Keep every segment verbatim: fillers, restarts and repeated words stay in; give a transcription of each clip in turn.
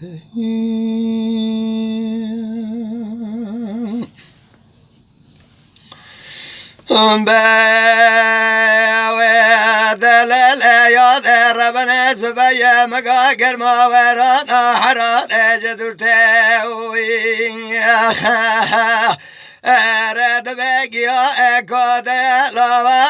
Be wê delele ya de rebene zibeye mega germa werana herane ji dûr tewî. Ere dibe giya eka de lawa.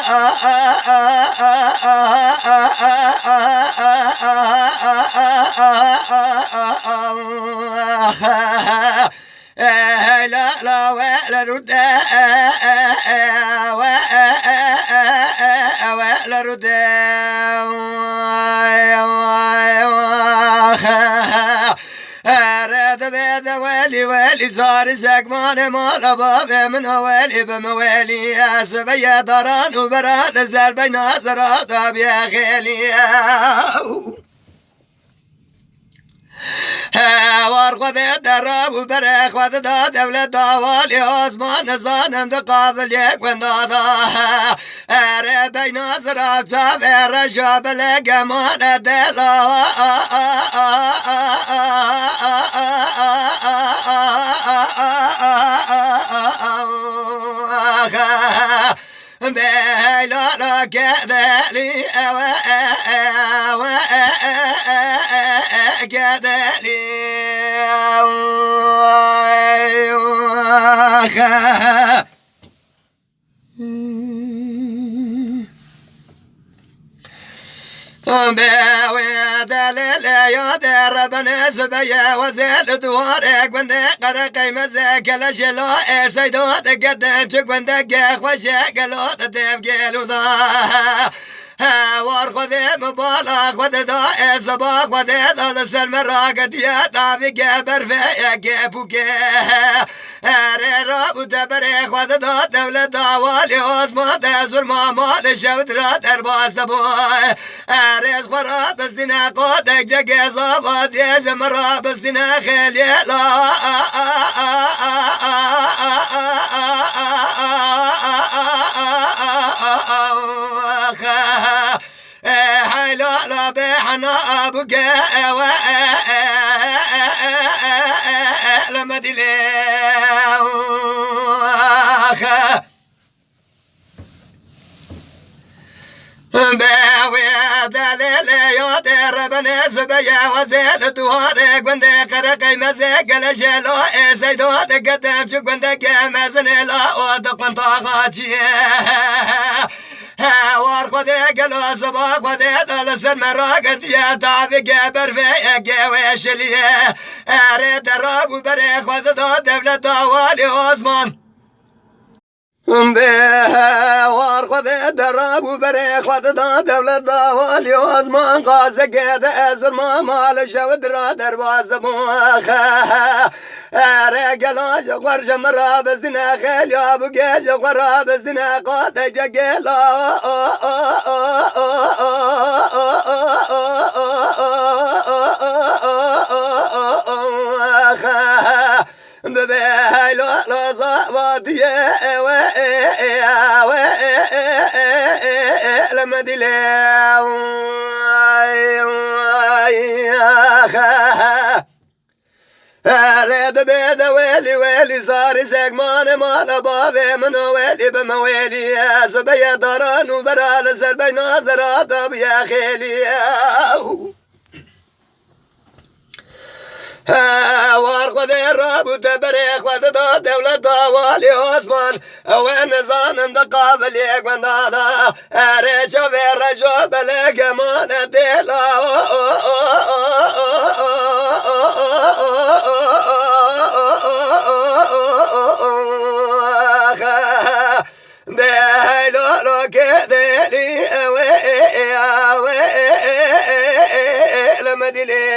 Hey la la we le rude, we le rude. Ere dibe de welî welî zarî sekmane mala bavê min a welî bi min welî. Ez beye daran û beran li ser beyna zira da bîye xêlî. Hewar Xwedê derab û berê Xwedê da dewlet da walî osman nizanim di qavilê gunda da. Ere beyna zirav çavê reja bile gemane dela. Beylala kedeli ewe ewe kedeli. Be wê delele ya de rebene zibeye weze li duwarê gundê qere qeymeze keleşê la ê seyda de gedem çi gundeke xweşe gelo de dev gelo da. Hewar Xwedê min bala Xwedê da ê seba Xwedê da li ser me ragetiye davî ke berfeyeke pûke. Erê rabû te berê xwe dida dewleta walê osman de zurma malê şewt ra derbas dibû. Erê ji xwe ra bistîne qotek cegê zava dê ji min ra bistîne xêliyê la. Heylala bê hena bûke ewe li me dilê. Be wê delêlê ya dê rebene zibeye wezê li duwarê gundê qereqey mezê gele jê la ê seyda diketim çi gundeke mezinê la o diquntaxa çiyê. Hewar Xwedê gelo ziba Xwedê da li ser me ragirtiye, tavîke berfeyeke wê şiliye. Erê te rabû berê Xwedê da dewleta walî osman. Hewar Xwedê te rabû berê Xwedê da dewleta walî osman, qazeke de ez zurma mal şewit ra derbas dibû. Erê gela ji xwe ji min ra bizdîne xêliya bûke ji xwe ra bizdîne qate cegela. Bibe heylo lo zavadiye ewe ewe li me dilê. Erê dibe de welî welî zarî sekmane mala bavê min o welî bi me welî. Ez beye daran û bera li ser beyna zira da bûye xêlî. Hewar Xwedê rabû te berê Xwedê da dewleta walî osman. Ew ê nizanin di qavilê gunda da. Erê çavê rejo belege mane dêla. Dê heylo lo ke dêlî ewe ewe li me dilê.